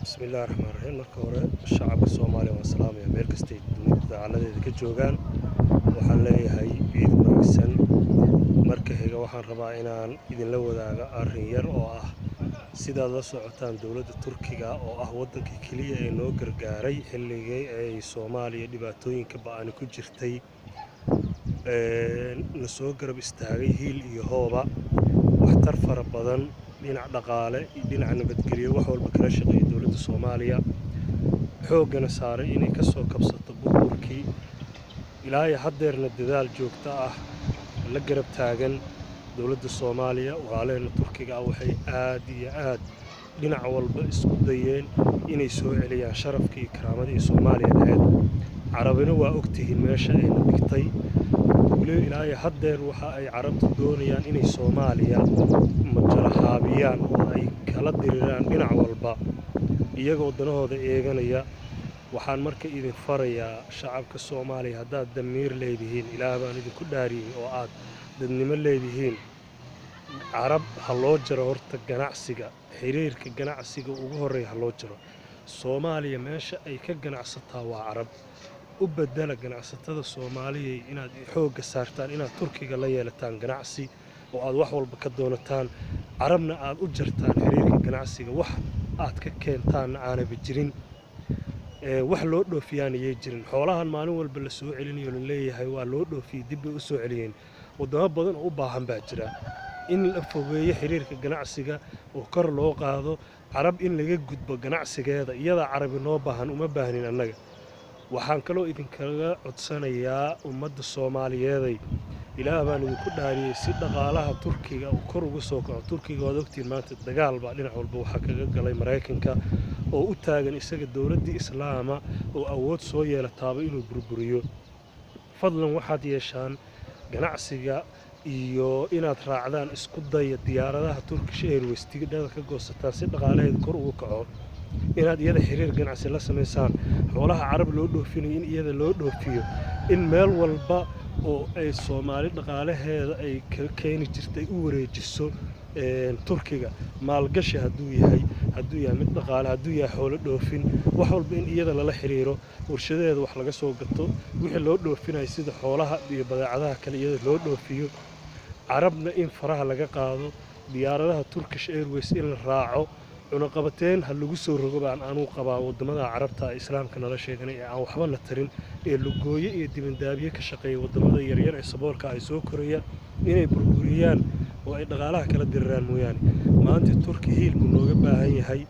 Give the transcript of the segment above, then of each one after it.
Bismillahi raxmaan raxiim. Marka hore shacabka Soomaaliya waan salaamaya meel kastay dunida dacaladeeda ka joogaan. Waxaan leeyahay ciid wanaagsan. Marka xiga waxaan rabaa inaan idinla wadaago arrin yar oo ah sidaad la socotaan dowladda Turkiga oo ah waddanka keliya ee noo gargaaray xilligii ay Soomaaliya dhibaatooyinka ba'ani ku jirtay, na soo garab istaagay hiil iyo hooba, waxtar fara badan dhinac dhaqaale iyo dhinaca nabadgelyo wax walba kala shaqeeyay dowladda Soomaaliya, xooggana saaray inay ka soo kabsato burburkii, ilaa iyo haddeerna dadaal joogto ah la garab taagan dowladda Soomaaliya. Walaalaheenna Turkiga ah waxay aad iyo aad dhinac walba isku dayeen inay soo celiyaan sharafkii iyo karaamadii Soomaaliya lahayd. Carabina waa ogtihiin meesha ayna dhigtay. Weliba ilaa iyo haddeer waxa ay carabtu doonayaan inay Soomaaliya majarahaabiyaan oo ay kala diriraan dhinac walba iyagoo danahooda eeganaya. Waxaan marka idin farayaa shacabka Soomaaliya, haddaad damiir leedihiin, Ilaah baan idinku dhaariyey, oo aad dadnimo leedihiin, carab ha loo jaro horta ganacsiga, xiriirka ganacsiga ugu horreeya ha loo jaro. Soomaaliya meesha ay ka ganacsataa waa carab. U bedela ganacsatada Soomaaliya inaad xoogga saartaan inaad Turkiga la yeelataan ganacsi oo aad wax walba ka doonataan, carabna aad u jartaan xiriirka ganacsiga, wax aad ka keentaanna aanaba jirin, wax loo dhoofiyaana yay jirin. Xoolahan maalin walba la soo celinayo la leeyahay waa loo dhoofiyey, dib bay u soo celiyeen, waddamo badan oo u baahan baa jira. In la fogeeyo xiriirka ganacsiga oo kor loo qaado carab, in laga gudbo ganacsigeeda, iyadaa carabi noo baahan, uma baahnin annaga. Waxaan kaloo idinkaga codsanayaa ummadda Soomaaliyeeday, Ilaah baan idinku dhaariyey, si dhaqaalaha Turkiga uu kor uga soo kaco. Turkiga waad ogtihiin maanta dagaal baa dhinac walba waxaa kaga galay Maraykanka oo u taagan isaga dowladdii islaama oo awood soo yeelataaba inuu burburiyo. Fadlan waxaad yeeshaan ganacsiga iyo inaad raacdaan, isku daya diyaaradaha Turkish Airways tigidhada ka goosataan si dhaqaalaheeda kor ugu kaco, inaad iyada xiriir ganacsi la samaysaan, xoolaha carab loo dhoofinayo in iyada loo dhoofiyo, in meel walba oo ay Soomaali dhaqaalaheeda ay ka keeni jirtay u wareejiso Turkiga. Maalgashi hadduu yahay, hadduu yahay mid dhaqaale, hadduu yahay xoolo dhoofin, wax walba in iyada lala xiriiro, warshadeeda wax laga soo gato, wixii loo dhoofinayo sida xoolaha iyo badeecadaha kale iyada loo dhoofiyo, carabna in faraha laga qaado, diyaaradaha Turkish Airways in la raaco. Cunaqabateen ha lagu soo rogo baan anuu qabaa waddamada carabta islaamka nala sheeganay ee aan waxba na tarin, ee lugooye iyo dibindaabiye ka shaqeeya waddamada yaryar ee saboolka ay soo koraya inay burburiyaan oo ay dhaqaalaha kala diriraan mooyaane. Maanta Turki hiil buu nooga baahan yahay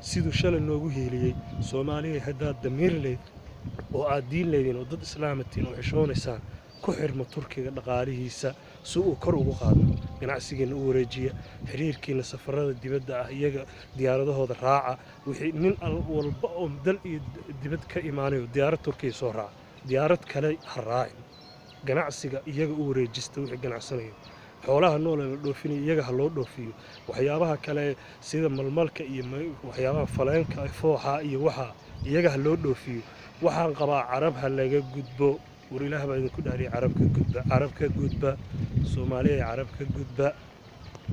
siduu shalay noogu hiiliyey. Soomaaliya, haddaad damiir leyd oo aad diin leediin oo dad islaamatiin oo xishoonaysaan, ku xirma Turkiga dhaqaalihiisa si uu kor ugu qaado ganacsigiina, u wareejiya xiriirkiina safarada dibadda ah, iyaga diyaaradahooda raaca. Wixii nin walba oo dal iyo dibad ka imaanayo diyaarad Turkiya soo raaca, diyaarad kale ha raacin. Ganacsiga iyaga u wareejista, wixii ganacsanayo, xoolaha nool ee la dhoofinayo iyaga ha loo dhoofiyo, waxyaabaha kale sida malmalka iyo waxyaabaha faleenka fooxa iyo waxa iyaga ha loo dhoofiyo. Waxaan qabaa carab ha laga gudbo. War Ilaah baa idinku dhaariyay, carab ka gudba, carab ka gudba, Soomaaliya, carab ka gudba.